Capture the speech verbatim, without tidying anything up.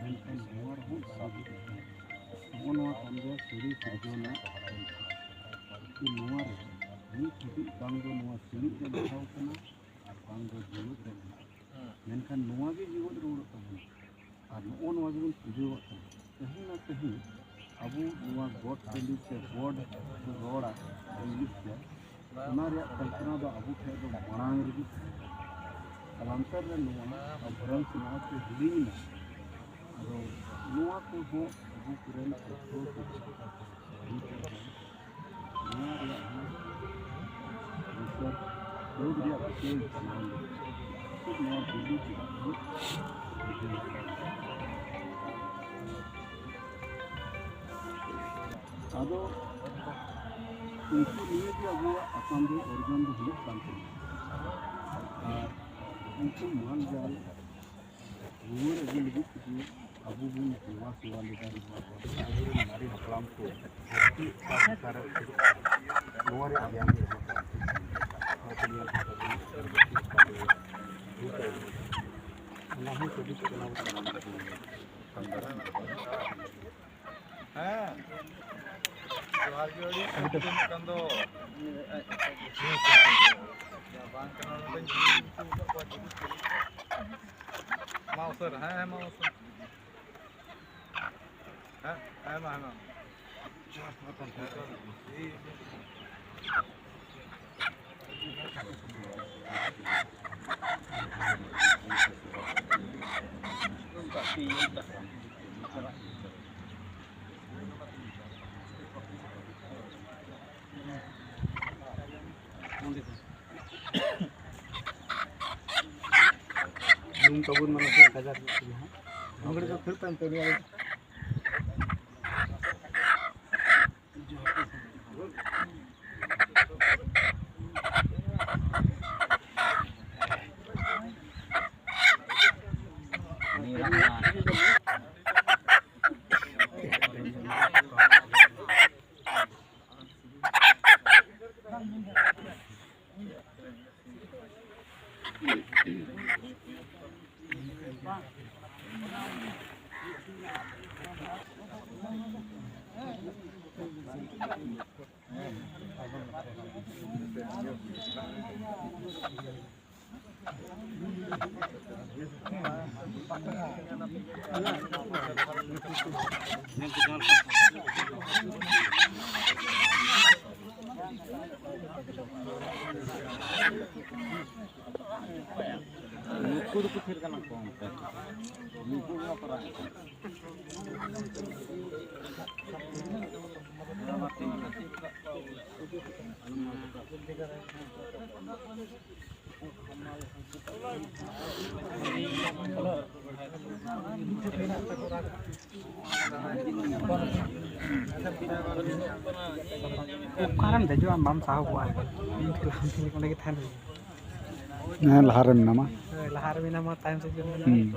ᱢᱮᱱᱠᱷᱟᱱ ᱱᱚᱣᱟ ᱨᱮᱦᱚᱸ ᱫᱟᱲᱮ ᱜᱮ ᱛᱟᱦᱮᱸ ᱠᱟᱱᱟ᱾ ᱱᱚᱜᱼᱚ ᱱᱚᱣᱟ ᱠᱟᱱ ᱜᱮᱭᱟ ᱥᱤᱲᱤ ᱥᱤᱨᱡᱚᱱ ᱨᱮᱱᱟᱜ ᱟᱠᱚᱞ᱾ ᱱᱚᱣᱟ ᱨᱮ ᱢᱤᱫ ᱦᱟᱹᱵᱤᱡ ᱵᱟᱝ ᱫᱚ ᱱᱚᱣᱟ ᱥᱤᱬᱤᱡ ᱨᱮ ᱢᱮᱥᱟᱣ ᱠᱟᱱᱟ ᱟᱨ ᱵᱟᱝ ᱫᱚ ᱡᱤᱣᱮᱫ ᱨᱮ ᱢᱮᱱᱟᱜᱼᱟ᱾ ᱢᱮᱱᱠᱷᱟᱱ ᱱᱚᱣᱟ ᱜᱮ ᱡᱤᱣᱮᱫ ᱨᱩᱣᱟᱹᱲᱚᱜ ᱛᱟᱵᱚᱱᱟ᱾ ᱟᱨ ᱱᱚᱜᱼᱚ ᱱᱚᱣᱟ ᱜᱮᱵᱚᱱ ᱯᱩᱡᱟᱹᱣᱟᱜ ᱠᱟᱱᱟ᱾ ᱛᱮᱦᱮᱧ ᱱᱟ ᱛᱮᱦᱮᱧ ᱟᱵᱚ ᱱᱚᱣᱟ ᱜᱚᱰ ᱴᱟᱺᱰᱤ ᱥᱮ ᱜᱚᱰ ᱠᱚ ᱨᱚᱲᱟ ᱤᱝᱞᱤᱥ ᱛᱮ, ᱚᱱᱟ ᱨᱮᱭᱟᱜ ᱠᱚᱞᱯᱚᱱᱟ ᱫᱚ ᱟᱵᱚ ᱴᱷᱮᱱ ᱫᱚ ᱢᱟᱲᱟᱝ ᱨᱮᱜᱮ ᱛᱟᱦᱮᱸ ᱠᱟᱱᱟ᱾ ᱠᱟᱞᱟᱱᱛᱟᱨ ᱨᱮ ᱱᱚᱣᱟ ᱟᱵᱷᱨᱚᱝ ᱥᱮ ᱱᱚᱣᱟ ᱠᱚ ᱦᱤᱲᱤᱧ ᱮᱱᱟ᱾ ᱟᱫᱚ ᱱᱚᱣᱟ ᱠᱚᱦᱚᱸ ᱟᱵᱚ ᱠᱚᱨᱮᱱ ᱯᱟᱹᱴᱷᱩᱣᱟᱹ ᱠᱚ ᱱᱚᱣᱟ ᱨᱮᱭᱟᱜ ᱦᱚᱸ ᱵᱤᱥᱟᱞ ᱠᱷᱚᱨᱚᱪ ᱨᱮᱭᱟᱜ ᱵᱤᱥᱚᱭ ᱠᱟᱱᱟ᱾ ᱱᱚᱣᱟ ᱵᱤᱞᱤ ᱪᱮᱫᱟᱜ ᱠᱚ ᱵᱩᱡᱷᱟᱹᱣ ᱠᱟᱱᱟ? ᱟᱫᱚ ᱩᱱᱠᱩ ᱱᱤᱭᱮ ᱜᱮ ᱟᱵᱚᱣᱟᱜ ᱟᱥᱟᱢ ᱨᱮ ᱚᱨᱡᱚᱱ ᱫᱚ ᱦᱩᱭᱩᱜ ᱠᱟᱱ ᱛᱟᱵᱚᱱᱟ᱾ ᱟᱨ ᱩᱱᱠᱩ ᱢᱟᱞ ᱡᱟᱞ ᱨᱩᱣᱟᱹᱲ ᱟᱹᱜᱩ ᱞᱟᱹᱜᱤᱫ ᱛᱮᱜᱮ ᱟᱵᱚ ᱵᱚᱱ ᱫᱮᱵᱟ ᱥᱮᱵᱟ ᱞᱮᱫᱟ᱾ ᱟᱵᱚᱨᱮᱱ ᱢᱟᱨᱮ ᱦᱟᱯᱲᱟᱢ ᱠᱚ ᱫᱷᱟᱹᱨᱛᱤ ᱚᱠᱟ ᱞᱮᱠᱟᱨᱮ ᱟᱹᱪᱩᱨᱚᱜ ᱠᱟᱱᱟ, ᱱᱚᱣᱟ ᱨᱮᱭᱟᱜ ᱜᱮᱭᱟᱱ ᱠᱚ ᱮᱢᱟ ᱠᱚᱣᱟ᱾ ᱚᱱᱟ ᱠᱚ ᱧᱮᱞ ᱠᱟᱛᱮ ᱵᱚᱱ ᱚᱱᱟ ᱦᱚᱸ ᱠᱟᱹᱴᱤᱡ ᱠᱟᱱᱟ᱾ ᱦᱮᱸ᱾ ᱡᱚᱦᱟᱨ ᱜᱮ, ᱟᱹᱰᱤ ᱥᱟᱹᱜᱩᱱ ᱠᱟᱱ ᱫᱚ᱾ ᱵᱟᱝ ᱠᱟᱱᱟ, ᱱᱚᱰᱮᱧ ᱧᱩᱛᱩᱢ ᱟᱠᱟᱫ ᱠᱚᱣᱟ, ᱡᱩᱞᱩᱥ ᱠᱚ᱾ ᱢᱟ ᱩᱥᱟᱹᱨᱟ, ᱦᱮᱸ, ᱦᱮᱸ, ᱢᱟ ᱩᱥᱟᱹᱨᱟ᱾ ᱦᱮᱸ, ᱦᱮᱸ, ᱢᱟ, ᱦᱮᱸ, ᱢᱟ᱾ ᱧᱩᱢ ᱛᱟᱵᱚᱱ ᱢᱟᱱᱮ ᱪᱮᱫ ᱠᱟᱡᱟᱠ ᱧᱚᱜ ᱛᱮᱜᱮ ᱦᱟᱸᱜ᱾ ᱱᱚᱣᱟ ᱜᱷᱟᱹᱲᱤᱡ ᱫᱚ ᱠᱷᱟᱹᱲ ᱛᱟᱭᱚᱢ ᱛᱮ ᱩᱱᱤᱭᱟᱜ ᱱᱩᱠᱩ ᱫᱚᱠᱚ ᱛᱷᱤᱨ ᱠᱟᱱᱟ ᱠᱚ ᱚᱱᱛᱮ᱾ ᱱᱩᱠᱩ ᱜᱮ ᱵᱟᱠᱚ ᱨᱟᱜ ᱮᱫᱟ᱾ ᱚᱠᱟᱨᱮᱢ ᱫᱮᱡᱚᱜᱼᱟ, ᱵᱟᱢ ᱥᱟᱦᱚᱵᱚᱜᱼᱟ᱾ ᱤᱧ ᱴᱷᱮᱱ ᱞᱟᱦᱟ ᱴᱷᱮᱱ ᱚᱸᱰᱮ ᱜᱮ ᱛᱟᱦᱮᱱ ᱦᱩᱭᱩᱜᱼᱟ᱾ ᱦᱮᱸ, ᱞᱟᱦᱟ ᱨᱮ ᱢᱮᱱᱟᱢᱟ᱾ ᱦᱳᱭ, ᱞᱟᱦᱟ ᱨᱮ ᱢᱮᱱᱟᱢᱟ, ᱛᱟᱭᱚᱢ ᱥᱮᱫ ᱜᱮ ᱢᱮᱱᱟᱢᱟ᱾ ᱦᱩᱸ᱾